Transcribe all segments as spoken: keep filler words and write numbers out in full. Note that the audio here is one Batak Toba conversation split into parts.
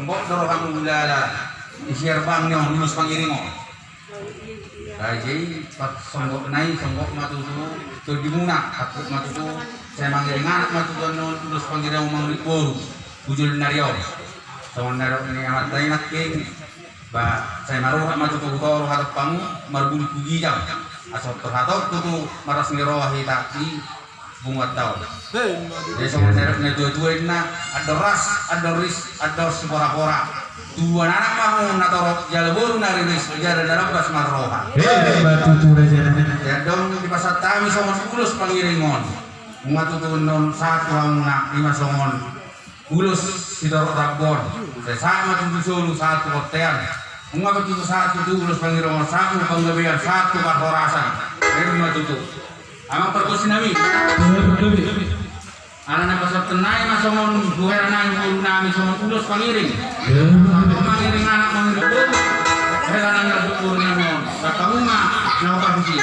Songgop do roham hulala di siarbang ni on, ulos pangiring on. Jadi pas songgop nai, songgop ma tutu tondimuna, takut ma tutu sai mangiring anak ma tutu annon ulos pangiring on, mangiring boru. Bujur nari on. Songon na dok ni amanta i nangkin, ba sai marurat ma tutu huta on, roha dohot pangu, marbulu tu ginjang. Asa torhator tutu maras ni roha hita i. Bunga taon. Jadi songon na dok ni natua-tua inna, andor ras, andor ris, andor sipora-pora. Tubuan anak ma hamu na torop, jala boru na riris, jala na rambas marroha. Ima tutu raja nami. Jadi adong dipasahat hami songon ulos pangiring on. Nunga tutu annon sahat tu hamuna, ima songon ulos sitorop rambu on. Sai sahat ma tutu solu, sahat tu bontean. Nunga tutu sahat tutu ulos pangiring on, sahat tu panggabean, sahat tu parhorasan. Ima tutu. Amang pargonsi nami. Alana pasahaton nai ma songon huhera nami, boru nami, songon ulos pangiring. Songon mangiring anak, mangiring boru. Hela nami, boru nami on. Bapak uma, nama pargonsi.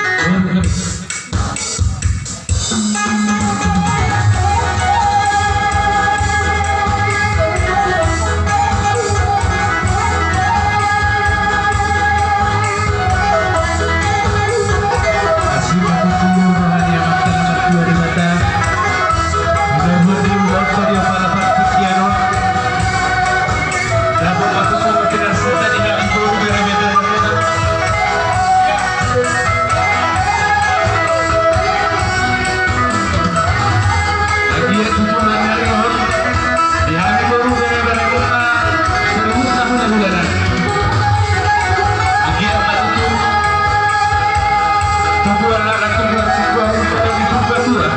Tubuan anak, tubuan sikola, tubuan di tubuan tua.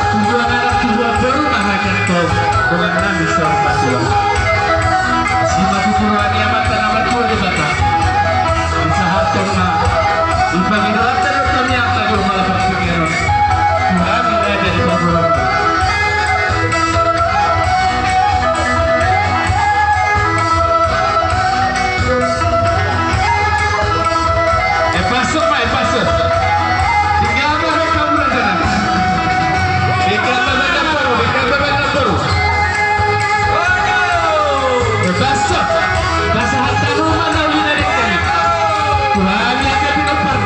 Tubuan anak, tubuan boru, anak yang tahu, dengan nami seorang tua. Sima tubuan yang mata nama tua di mata. Disahaton ma. Dipanggil doa terus kami yang tadi malah berpikir. Tuhan ada di tubuan. Epaso ma, epaso. Tiga apa mereka belajar? Tiga apa mereka baru? Tiga apa mereka baru? Epaso. Pasahat hamu ma na uli na dengke. Tuhan yang kami lepas.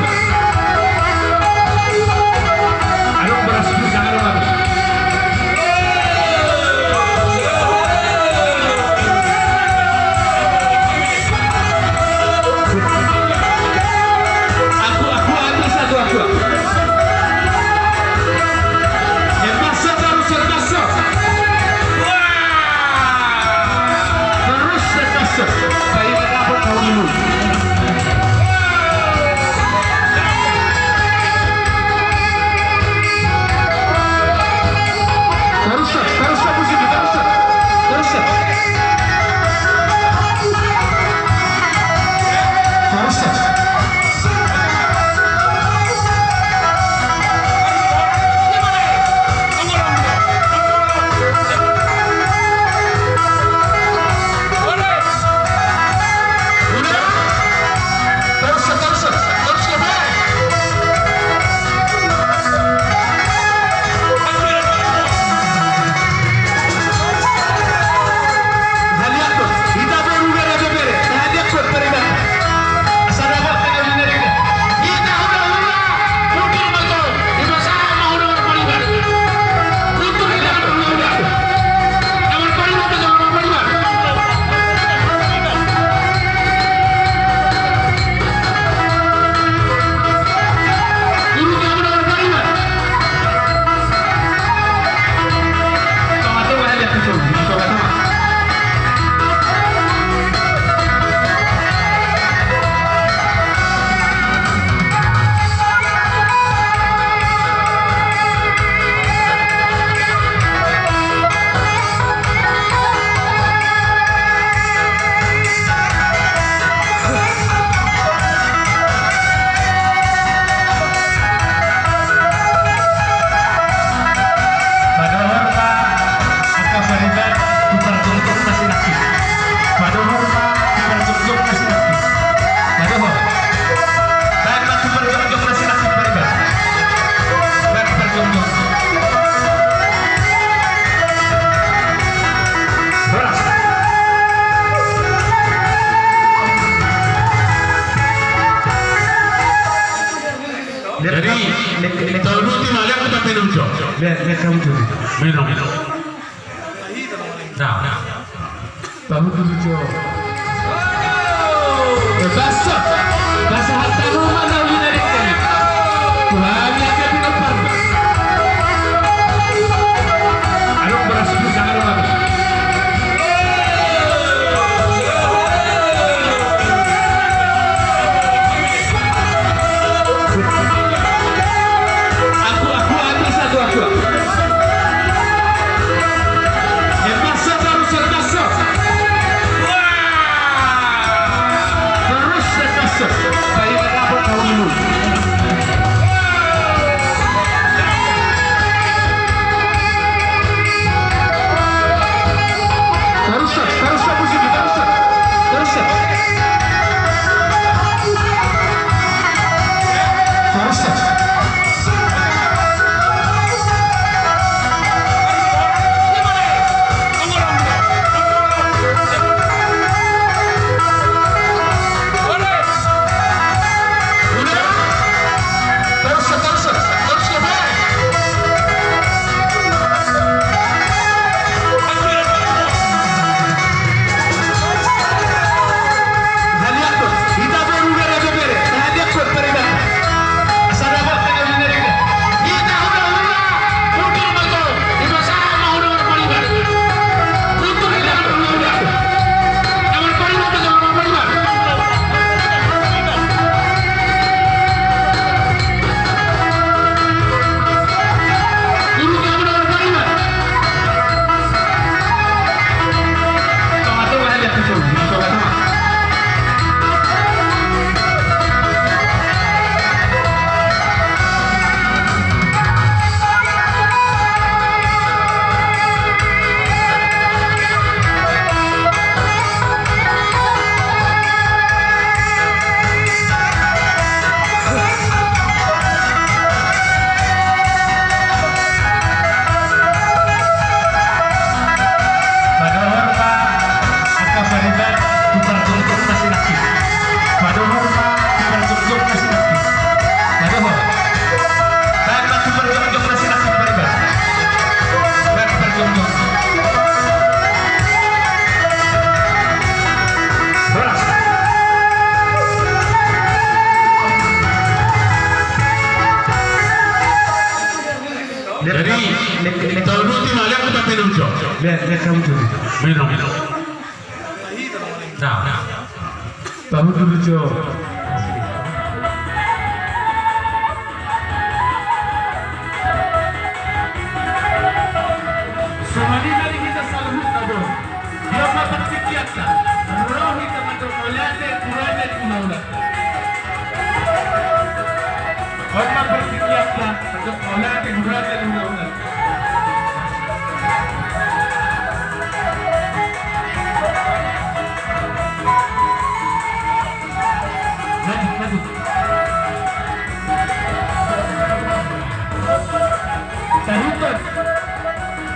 Be, be, kamu tuh. Minum. Nah. Tahu dulu, Jo. Eh, basa. Basa harta rumah, tahu dulu dari kami. Tuhan, ya, kami lapar. Aduh, beras dulu, jangan lupa. Aku, aku, aku, satu, aku. Terus, terus, terus. Baik, apa kau dulu? Tarushon, tarushon, musik, tarushon. Tarushon. Tarushon. Padohor ma angka pariban tu parjongjong na sinangkit. Padohor ma tu parjongjong na sinangkit. Padohor. Baen ma tu parjongjong na sinangkit pariban. Baen parjongjong. Horas. Jadi, tahu dulu, malihat kita minum, Jo. Lihat, lihat kamu, Jo. Minum. Nah. Tahu dulu, Jo. Songon i ma di hita saluhutna, Bro. Dia ma partingkianta. Ro hita mandok mauliate tu raja ni hulahula. On ma partingkianta, mandok mauliate tu raja ni hulahula. Lanjut, lanjut. Saruton.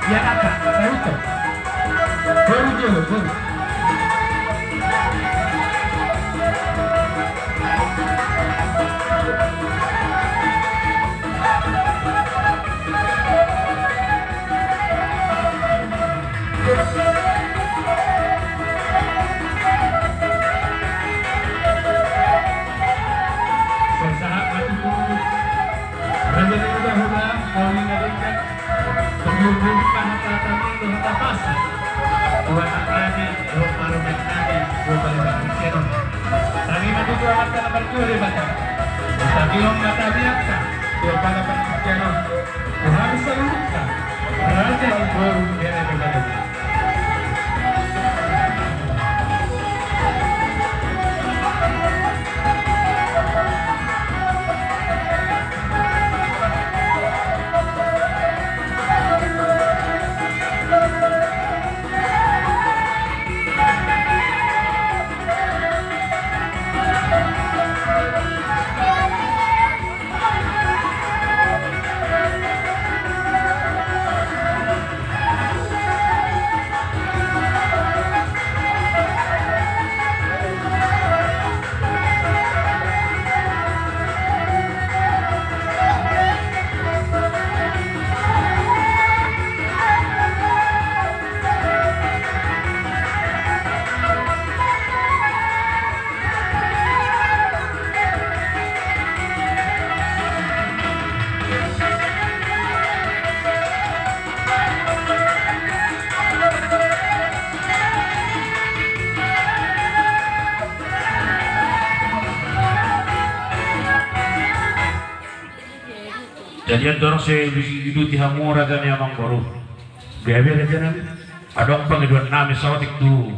Ya, Kakak, saruton. Baru dia, baru. Sahat ma tutu. Raja ni hulahula, Paulina Denggan. Pengurus hata tamiang dohot hata pasa. Buat nami, dohot parumaen nami, dohot parumaen nami. Tarima tutu amanta na martua Debata. Tangihon ma tamiangta, dohot parumaen nami. Tuhan saluhutna, raja ni boru, bere ni boru. Jadi andorang so diuduti hamu raja ni amangboru, gabe raja nami. Adong pangidoan nami saotik tu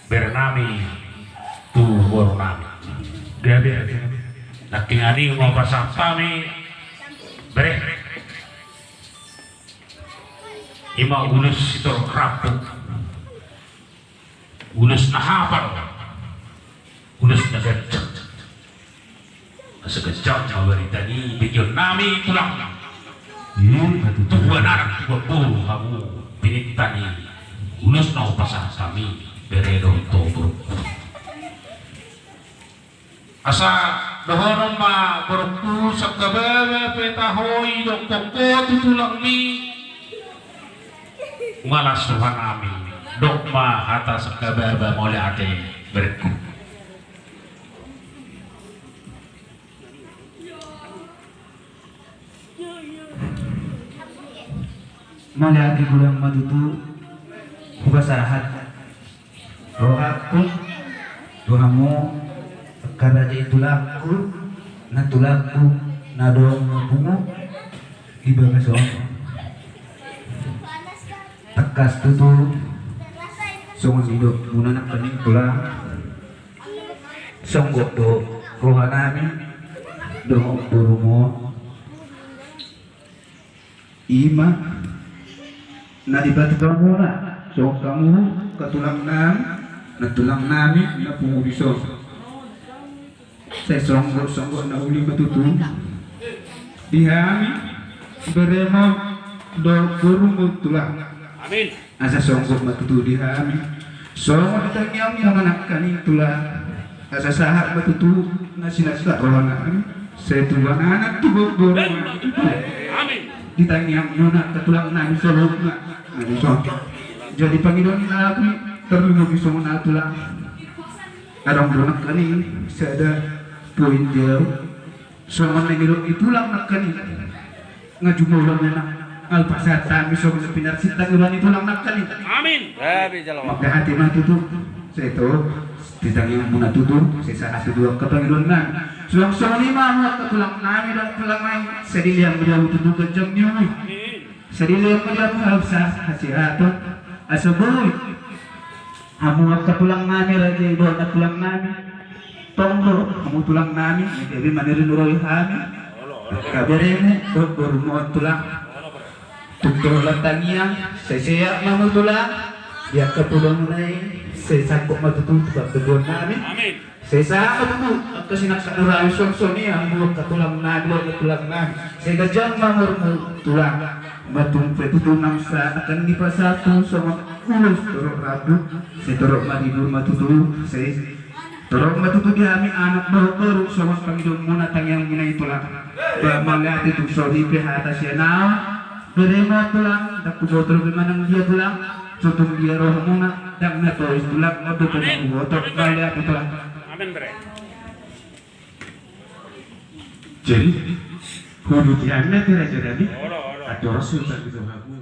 bere nami, tu boru nami. Gabe raja nami. Nangkiningan i ma hupasahat hami, bere, ima ulos sitorop rambu. Ulos na hapal, ulos na ganjang. Asa ganjang ma barita ni begeon nami tulang. Tubuan anak, tubuan boru hamu, pinangido ni ulos na hupasahat hami, bere dohot boru. Asa dohonon ma borungku, sangkababa pe taho i dokkon ho tu tulangmi. Nunga las rohanami. Dok ma hata sangkababa, mauliate berengku. Mauliate godang ma tutu hupasahat rohangku tu hamu, angka raja i tulangku, nantulangku na adong na pungu di bagas on. Tangkas tutu songon nidokmuna nangkaning tulang, songgop do rohanami dohot borumu on. Ima na dipatumamuna songon hamu angka tulangnami, nantulangnami na pungu dison. Sai songgop, songgop na uli ma tutu di hami, beremu dohot borumu tulang. Amin. Asa songgop ma tutu di hami songon tangiangmuna nangkaning tulang. Asa sahat ma tutu na sinangkap rohanami, sai tubuan anak, tubuan boru. Amin. Di tangiangmuna angka tulangnami saluhutna. Jadi pangidoan nami tarlumobi songon na tulang. Adong do nangkaning sada poin di ahu. Songon na nidok ni tulang nangkaning, nga jumolo memang, nga hupasahat hami songon na pinarsinta ni roha ni tulang nangkaning. Amin. Mauliate ma tutu. Sai to, di tangiangmuna tutu, sai sahat tutu angka pangidoannami. Suang songon i ma hamu angka tulangnami dohot tulang nami, sai dilehon ma di hamu tutu ganjang ni umur. Amin. Sai dilehon ma di hamu hausa, hasehatan, asa boi hamu angka tulangnami, raja i dohot nantulangnami. Tong do hamu tulangnami, gabe maniruiroi hami angka beremu dohot borumu on tulang. Tung dohot tangiang, sai sehat ma hamu tulang. Di angka pudamuna i, sai sangkop ma tutu tu panggabeannami. Amin. Sai sahat ma tutu angka sinangkap ni rohami, songon i hamu angka tulangnami dohot nantulangnami. Sai ganjang ma umurmu tulang. Matumpe tutu nang sahat angka na dipasahat songon ulos torop rambu. Sai torop maribur ma tutu, sai torop ma tutu di hami anak dohot boru songon pangidoanmuna tangiangmuna i tulang. Ba mauliate, tung songon i pe hata sian ahu. Beremu tulang, ndang huboto dope manang dia tulang. Sotung dia rohamuna, ndang na tois tulang, on dope na huboto. Mauliate tulang. Amin, bere. Jadi, huduti hami nangkin raja nami. Olo, olo. Andorang so dipangido hamu.